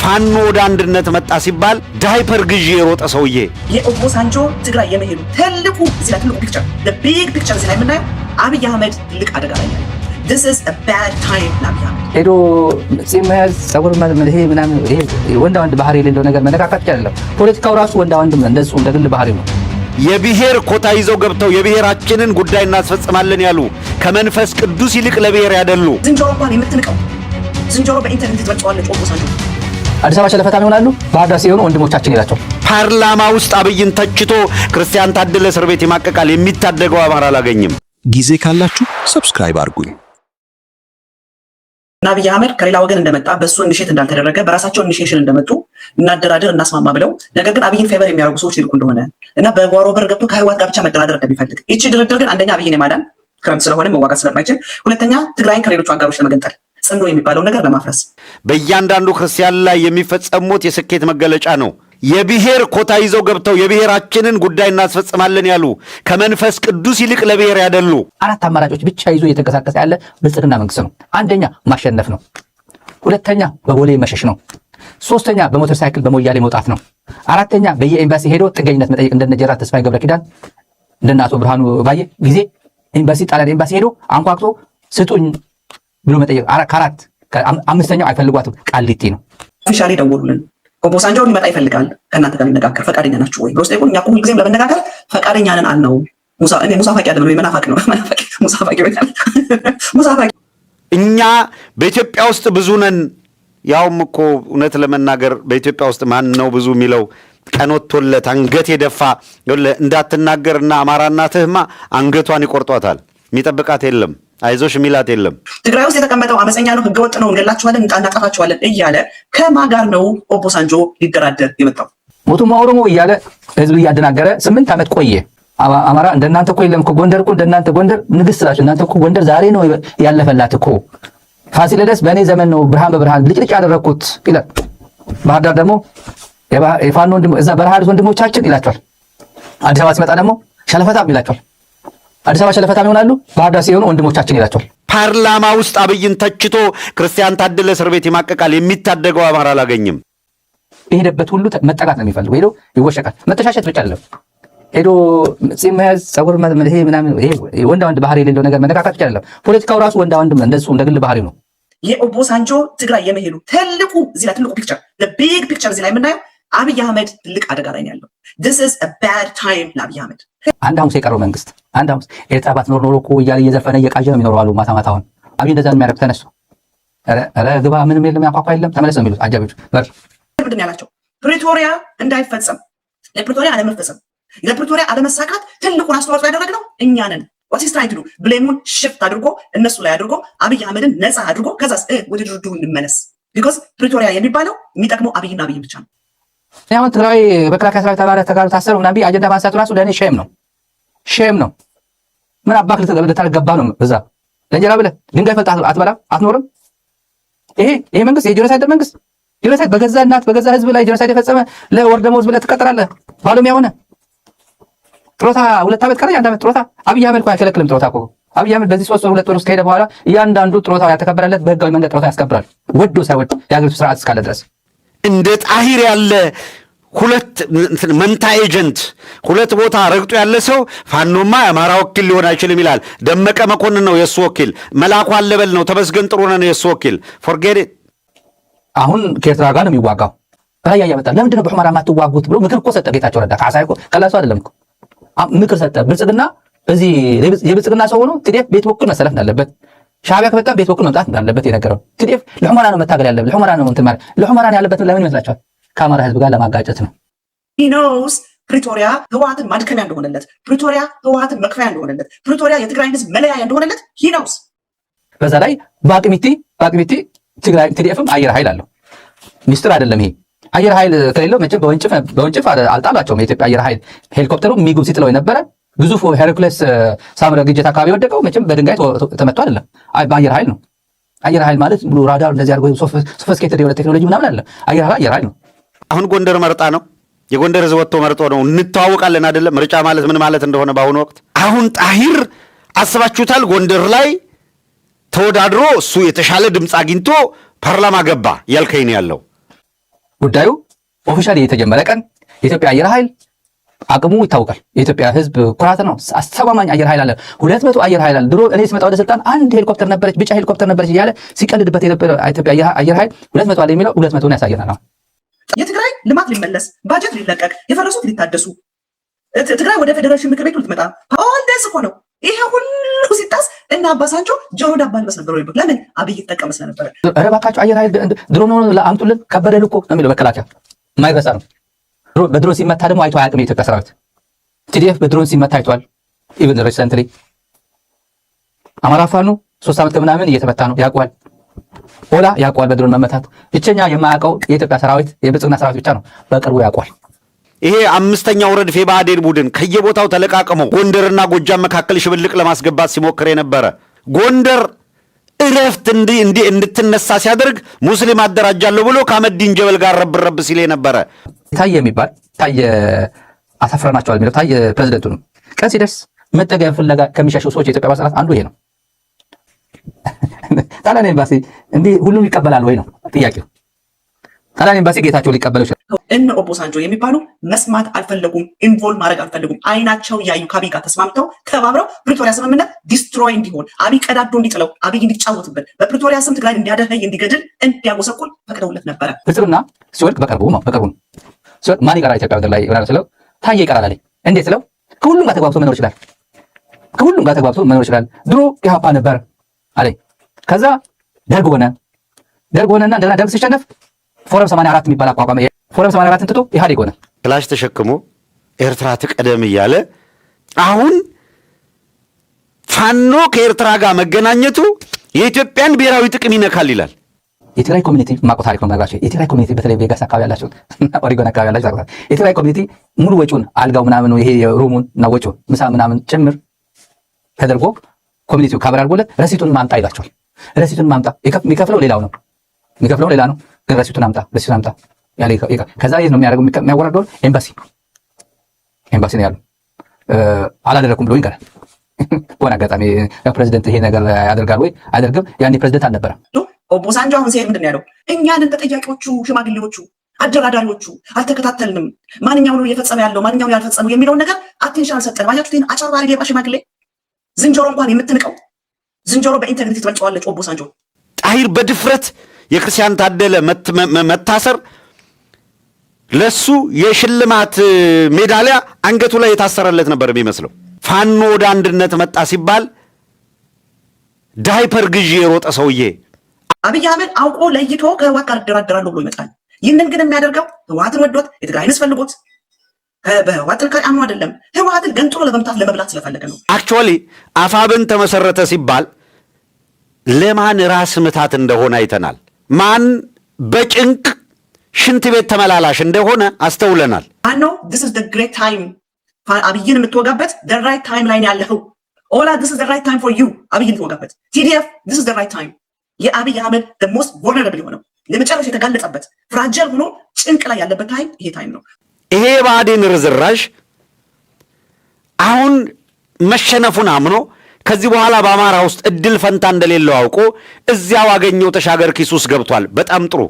ፋኖ ወደ አንድነት መጣ ሲባል ዳይፐር ግዢ የሮጠ ሰውዬ። የኦቦሳንጆ ትግራይ የመሄዱ ትልቁ እዚህ ላይ ትልቁ picture፣ big picture እዚህ ላይ የምናየው አብይ አህመድ ትልቅ አደጋ ላይ ያለው። This is a bad time ለአብይ አህመድ። ሄዶ ጺም መያዝ፣ ጸጉር ይሄ ምናምን፣ ይሄ ወንዳ ወንድ ባህሪ የሌለው ነገር መነካካት አይደለም። ፖለቲካው ራሱ ወንዳ ወንድ እንደሱ እንደ ግል ባህሪ ነው። የብሔር ኮታ ይዘው ገብተው የብሔራችንን ጉዳይ እናስፈጽማለን ያሉ፣ ከመንፈስ ቅዱስ ይልቅ ለብሔር ያደሉ። ዝንጀሮ እንኳን የምትንቀው ዝንጀሮ በኢንተርኔት ትበልጨዋለች ኦቦሳንጆ። አዲስ አበባ ሸለፈታም ይሆናሉ፣ ባህር ዳር ሲሆኑ ወንድሞቻችን ይላቸው። ፓርላማ ውስጥ አብይን ተችቶ ክርስቲያን ታደለ እስር ቤት ይማቀቃል። የሚታደገው አማራ አላገኝም። ጊዜ ካላችሁ subscribe አድርጉኝ። እና አብይ አህመድ ከሌላ ወገን እንደመጣ፣ በእሱ initiate እንዳልተደረገ፣ በራሳቸው initiation እንደመጡ፣ እናደራደር እናስማማ ብለው፣ ነገር ግን አብይን favor የሚያደርጉ ሰዎች ሊልኩ እንደሆነ እና በጓሮ በር ገብቶ ከህወሓት ጋር ብቻ መደራደር እንደሚፈልግ፣ ይቺ ድርድር ግን አንደኛ አብይን የማዳን፣ ክረምት ስለሆነ መዋጋት ስለማይችል፣ ሁለተኛ ትግራይን ከሌሎቹ አጋሮች ለመገንጠል፣ ጽምዶ የሚባለው ነገር ለማፍረስ። በእያንዳንዱ ክርስቲያን ላይ የሚፈጸም ሞት የስኬት መገለጫ ነው። የብሔር ኮታ ይዘው ገብተው የብሔራችንን ጉዳይ እናስፈጽማለን ያሉ፣ ከመንፈስ ቅዱስ ይልቅ ለብሔር ያደሉ። አራት አማራጮች ብቻ ይዞ እየተንቀሳቀሰ ያለ ብልጽግና መንግስት ነው። አንደኛ ማሸነፍ ነው። ሁለተኛ በቦሌ መሸሽ ነው። ሶስተኛ በሞተር ሳይክል በሞያሌ መውጣት ነው። አራተኛ በየኤምባሲ ሄዶ ጥገኝነት መጠየቅ፣ እንደነ ጀነራል ተስፋዬ ገብረ ኪዳን፣ እንደነ አቶ ብርሃኑ ባየ ጊዜ ኤምባሲ፣ ጣሊያን ኤምባሲ ሄዶ አንኳኩቶ ስጡኝ ብሎ መጠየቅ። ከአራት አምስተኛው አይፈልጓትም፣ ቃሊቲ ነው። Officially ደወሉልን። ኦቦሳንጆ ሊመጣ ይፈልጋል፣ ከእናንተ ጋር ሊነጋገር ፈቃደኛ ናችሁ ወይ ብሎ ሲጠይቁን እኛ እኮ ሁልጊዜም ለመነጋገር ፈቃደኛ ነን አልነው። ሙሳ እኔ ሙሳ ፋቂ አይደለም፣ መናፋቅ ነው። መናፋቅ ሙሳ ፋቂ፣ ሙሳ ፋቂ። እኛ በኢትዮጵያ ውስጥ ብዙ ነን። ያውም እኮ እውነት ለመናገር በኢትዮጵያ ውስጥ ማን ነው ብዙ የሚለው? ቀን ወጥቶለት አንገት የደፋ እንዳትናገርና አማራ እናትህማ አንገቷን ይቆርጧታል። የሚጠብቃት የለም፣ አይዞሽ የሚላት የለም። ትግራይ ውስጥ የተቀመጠው አመፀኛ ነው፣ ህገወጥ ነው፣ እንገላችኋለን፣ እናጠፋችኋለን እያለ ከማን ጋር ነው ኦቦሳንጆ ሊደራደር የመጣው? ሞቱማ ኦሮሞ እያለ ህዝብ እያደናገረ 8 ዓመት ቆየ። አማራ እንደናንተ እኮ የለም እኮ፣ ጎንደር እኮ እንደናንተ፣ ጎንደር ንግስት ናቸው። እናንተ እኮ ጎንደር ዛሬ ነው ያለፈላት እኮ፣ ፋሲለደስ በእኔ ዘመን ነው ብርሃን በብርሃን ብልጭልጭ ያደረግኩት ይላል። ባህር ዳር ደግሞ የፋኖ እዛ በረሃ ያሉት ወንድሞቻችን ይላቸዋል። አዲስ አበባ ሲመጣ ደግሞ ሸለፈታም ይላቸዋል። አዲስ አበባ ሸለፈታም ይሆናሉ፣ ባህር ዳር ሲሆኑ ወንድሞቻችን ይላቸዋል። ፓርላማ ውስጥ አብይን ተችቶ ክርስቲያን ታደለ እስር ቤት ይማቀቃል። የሚታደገው አማራ አላገኝም። የሄደበት ሁሉ መጠቃት ነው የሚፈልገው። ሄዶ ይወሸቃል። መተሻሸት ብቻ አይደለም። ሄዶ ጺም መያዝ፣ ጸጉር ይሄ ምናምን፣ ይሄ ወንዳ ወንድ ባህሪ የሌለው ነገር መነካካት ብቻ አይደለም። ፖለቲካው ራሱ ወንዳ ወንድ እንደሱ እንደ ግል ባህሪ ነው። የኦቦሳንጆ ትግራይ የመሄዱ ትልቁ እዚህ ላይ ትልቁ picture፣ big picture እዚህ ላይ የምናየው አብይ አህመድ ትልቅ አደጋ ላይ ነው ያለው። This is a bad time ለአብይ አህመድ። አንድ ሐሙስ የቀረው መንግስት አንድ ሐሙስ ኤርትራ ባትኖር ኖሮ እኮ እያለ እየዘፈነ እየቃዠ ነው የሚኖረው አሉ ማታ ማታ። አሁን አብይ እንደዛ ነው የሚያደርግ። ተነሱ፣ ኧረ ግባ፣ ምንም የለም፣ ያንኳኳ የለም፣ ተመለስ ነው የሚሉት አጃቢዎቹ በር። ምንድን ነው ያላቸው? ፕሪቶሪያ እንዳይፈጸም፣ ለፕሪቶሪያ አለመፈጸም፣ ለፕሪቶሪያ አለመሳካት ትልቁን አስተዋጽኦ ያደረግነው እኛ ነን። What he's trying to do፣ blame ኡን shift አድርጎ እነሱ ላይ አድርጎ አብይ አህመድን ነፃ አድርጎ ከዛስ ወደ ድርድሩ እንመለስ። Because ፕሪቶሪያ የሚባለው የሚጠቅመው አብይና አብይን ብቻ ነው። አሁን ትግራዊ መከላከያ ሰራዊት አባላት ተጋሩ ታሰሩ ምናምን ብዬ አጀንዳ ማንሳቱ ራሱ ለእኔ shame ነው፣ shame ነው። ምን አባክ ልታገባ ነው? እዛ ለእንጀራ ብለህ ድንጋይ ፈልጠህ አትበላም፣ አትኖርም። ይሄ መንግስት የ genocide መንግስት፣ genocide በገዛ እናት በገዛ ህዝብ ላይ genocide የፈጸመ ለወር ደመወዝ ብለህ ትቀጠራለህ። ባለሙያ ሆነ ጡረታ 2 ዓመት ቀረኝ፣ አንድ ዓመት ጡረታ። አብይ አህመድ እኮ አይከለክልም ጡረታ እኮ። አብይ አህመድ በዚህ 3 ወር 2 ወር ውስጥ ከሄደ በኋላ እያንዳንዱ ጡረታ ያልተከበረለት በህጋዊ መንገድ ጡረታ ያስከብራል። ወዶ ሳይወድ የሀገሪቱ ስርዓት እስካለ ድረስ። እንደ ጣሂር ያለ ሁለት መንታ agent፣ ሁለት ቦታ ረግጦ ያለ ሰው ፋኖማ የአማራ ወኪል ሊሆን አይችልም ይላል። ደመቀ መኮንን ነው የእሱ ወኪል፣ መላኩ አለበል ነው፣ ተመስገን ጥሩነህ ነው የእሱ ወኪል። Forget። አሁን ከኤርትራ ጋር ነው የሚዋጋው። ራያ እያመጣ ለምንድን ነው በሑመራ የማትዋጉት ብሎ ምክር እኮ ሰጠ ጌታቸው ረዳ። ካሳይ እኮ ቀላል ሰው አይደለም እኮ፣ ምክር ሰጠ። ብልጽግና እዚህ የብልጽግና ሰው ሆኖ TDF ቤት በኩል መሰለፍ እንዳለበት፣ ሻዕቢያ ከመጣ ቤት በኩል መምጣት እንዳለበት የነገረው TDF ለሑመራ ነው መታገል ያለበት፣ ለሑመራ ነው እንትን ማለት ለሑመራ ነው ያለበት። ለምን ይመስላችኋል? ከአማራ ህዝብ ጋር ለማጋጨት ነው። He knows ፕሪቶሪያ ህወሓትን ማድከሚያ እንደሆነለት፣ ፕሪቶሪያ ህወሓትን መክፈያ እንደሆነለት፣ ፕሪቶሪያ የትግራይን ህዝብ መለያያ እንደሆነለት he knows። በዛ ላይ በአቅሚቲ ትግራይ TDF ም አየር ኃይል አለው። ሚስጥር አይደለም ይሄ። አየር ኃይል ከሌለው መቼም በወንጭፍ አልጣሏቸውም። የኢትዮጵያ አየር ኃይል ሄሊኮፕተሩ ሚጉ ሲጥለው የነበረ ግዙፉ ሄርኩሌስ ሳምረ ግጀት አካባቢ የወደቀው መቼም በድንጋይ ተመቶ አይደለም፣ በአየር ኃይል ነው። አየር ኃይል ማለት ብሎ ራዳር እንደዚህ አድርጎ sophisticated የሆነ ቴክኖሎጂ ምናምን አለ። አየር ኃይል አየር ኃይል ነው። አሁን ጎንደር መርጣ ነው፣ የጎንደር ህዝብ ወጥቶ መርጦ ነው። እንተዋወቃለን አይደለም? ምርጫ ማለት ምን ማለት እንደሆነ በአሁኑ ወቅት አሁን ጣሂር አስባችሁታል? ጎንደር ላይ ተወዳድሮ እሱ የተሻለ ድምፅ አግኝቶ ፓርላማ ገባ ያልከኝ ነው ያለው። ጉዳዩ officially የተጀመረ ቀን የኢትዮጵያ አየር ኃይል አቅሙ ይታወቃል። የኢትዮጵያ ሕዝብ ኩራት ነው። አስተማማኝ አየር ኃይል አለ። 200 አየር ኃይል አለ። ድሮ እኔ ስመጣ ወደ ስልጣን አንድ ሄሊኮፕተር ነበረች፣ ቢጫ ሄሊኮፕተር ነበረች እያለ ሲቀልድበት የነበረ ኢትዮጵያ አየር ኃይል 200 አለ የሚለው 200ን ያሳየናል። አሁን የትግራይ ልማት ሊመለስ፣ ባጀት ሊለቀቅ፣ የፈረሱት ሊታደሱ፣ ትግራይ ወደ ፌዴሬሽን ምክር ቤቱ ልትመጣ፣ all this እኮ ነው። ይሄ ሁሉ ሲጣስ እና ኦባሳንጆ ጆሮ ዳባ ልበስ ነበር ወይ? ለምን? አብይ ይጠቀም ስለነበረ። ኧረ እባካችሁ አየር ኃይል ድሮን ሆኖ አምጡልን፣ ከበደ ልኮ ነው የሚለው መከላከያ። የማይረሳ ነው። በድሮን ሲመታ ደግሞ አይቶ አያውቅም የኢትዮጵያ ሰራዊት። TDF በድሮን ሲመታ አይቷል። Even recently አማራ ፋኖ 3 ዓመት ከምናምን እየተመታ ነው፣ ያውቀዋል። ኦላ ያውቀዋል በድሮን መመታት። ብቸኛ የማያውቀው የኢትዮጵያ ሰራዊት የብልጽግና ሰራዊት ብቻ ነው። በቅርቡ ያውቀዋል። ይሄ አምስተኛው ረድፍ የብአዴን ቡድን ከየቦታው ተለቃቅሞ ጎንደርና ጎጃም መካከል ሽብልቅ ለማስገባት ሲሞክር የነበረ፣ ጎንደር እረፍት እንድትነሳ ሲያደርግ ሙስሊም አደራጃለሁ ብሎ ከአህመዲን ጀበል ጋር ረብረብ ሲል የነበረ ታየ የሚባል፣ ታየ አሳፍረናቸዋል የሚለው ታየ ፕሬዚደንቱ ነው። ቀን ሲደርስ መጠጊያ ፍለጋ ከሚሸሹ ሰዎች የኢትዮጵያ ባለስልጣናት አንዱ ይሄ ነው። ጣሊያን ኤምባሲ እንዲህ ሁሉም ይቀበላል ወይ ነው ጥያቄው። ጣሊያን ኤምባሲ ጌታቸው ሊቀበለው ይችላል። እነ ኦቦሳንጆ የሚባሉ መስማት አልፈለጉም፣ involve ማድረግ አልፈለጉም። አይናቸው እያዩ ከአብይ ጋር ተስማምተው ተባብረው ፕሪቶሪያ ስምምነት destroy እንዲሆን፣ አብይ ቀዳዶ እንዲጥለው፣ አብይ እንዲጫወትበት፣ በፕሪቶሪያ ስም ትግራይ እንዲያደኸይ፣ እንዲገድል፣ እንዲያጎሰቁል ፈቅደውለት ነበረ። ብልጽግና ሲወድቅ በቅርቡ ነው፣ በቅርቡ ነው ሲወድቅ ማን ይቀራል ኢትዮጵያ ምድር ላይ ብላ ስለው ታየ ይቀራል አለኝ። እንዴት ስለው ከሁሉም ጋር ተግባብቶ መኖር ይችላል። ከሁሉም ጋር ተግባብቶ መኖር ይችላል። ድሮ ኢህአፓ ነበር አለኝ። ከዛ ደርግ ሆነ። ደርግ ሆነና እንደገና ደርግ ሲሸነፍ ፎረም 84 የሚባል አቋቋመ። ፎረም 84ን ትቶ ኢህአዴግ ሆነ። ክላሽ ተሸክሞ ኤርትራ ትቀደም እያለ አሁን ፋኖ ከኤርትራ ጋር መገናኘቱ የኢትዮጵያን ብሔራዊ ጥቅም ይነካል ይላል። የትግራይ community ማቆ ታሪክ ነው የምነግራቸው። የትግራይ community በተለይ ቬጋስ አካባቢ ያላቸው፣ ኦሪጎን አካባቢ ያላቸው ታውቁታል። የትግራይ community ሙሉ ወጪውን፣ አልጋው ምናምን፣ ይሄ room ኡን እና ወጪውን፣ ምሳ ምናምን ጭምር ተደርጎ community ው cover አድርጎለት receipt ኡን ማምጣ ይላቸዋል። Receipt ኡን ማምጣ፣ የሚከፍለው ሌላው ነው፣ የሚከፍለው ሌላ ነው። ግን receipt ኡን አምጣ፣ receipt ኡን አምጣ ያለ። ከዛ የት ነው የሚያደርገው? የሚያወራርደው ኤምባሲ፣ ኤምባሲ ነው ያሉ። አላደረኩም ብሎ ይቀራል። በሆነ አጋጣሚ ፕሬዚደንት ይሄ ነገር ያደርጋል ወይ አያደርግም? ያኔ ፕሬዚደንት አልነበረም። ኦቦሳንጆ አሁን ሲሄድ ምንድን ነው ያለው? እኛንን ተጠያቂዎቹ፣ ሽማግሌዎቹ፣ አደራዳሪዎቹ አልተከታተልንም። ማንኛው ነው እየፈጸመ ያለው፣ ማንኛው ያልፈጸመው የሚለውን ነገር attention አልሰጠንም። አያችሁት? ይህን አጭበርባሪ ሌባ ሽማግሌ፣ ዝንጀሮ እንኳን የምትንቀው ዝንጀሮ በ integrity ትበልጨዋለች ኦቦሳንጆ። ጣሂር በድፍረት የክርስቲያን ታደለ መታሰር ለሱ የሽልማት ሜዳሊያ አንገቱ ላይ የታሰረለት ነበር የሚመስለው። ፋኖ ወደ አንድነት መጣ ሲባል ዳይፐር ግዢ የሮጠ ሰውዬ። አብይ አህመድ አውቆ ለይቶ ከህወሓት ጋር እደራደራለሁ ብሎ ይመጣል። ይህንን ግን የሚያደርገው ህወሓትን ወዶት፣ የትግራይን ህዝብ ፈልጎት፣ በህወሓት ጥንካሬ አምኖ አይደለም። ህወሓትን ገንጥሎ ለመምታት ለመብላት ስለፈለገ ነው። Actually አፋብን ተመሰረተ ሲባል ለማን ራስ ምታት እንደሆነ አይተናል። ማን በጭንቅ ሽንት ቤት ተመላላሽ እንደሆነ አስተውለናል። ማነው? This is the great time፣ አብይን የምትወጋበት the right time ላይ ነው ያለኸው። ኦላ፣ this is the right time for you አብይን የምትወጋበት። TDF፣ this is the right time። የአብይ አህመድ the most vulnerable የሆነው፣ ለመጨረሻ የተጋለጠበት፣ fragile ሆኖ ጭንቅ ላይ ያለበት time ይሄ time ነው። ይሄ የብአዴን ርዝራዥ አሁን መሸነፉን አምኖ ከዚህ በኋላ በአማራ ውስጥ እድል ፈንታ እንደሌለው አውቆ እዚያው አገኘው ተሻገር ኪስ ውስጥ ገብቷል። በጣም ጥሩ።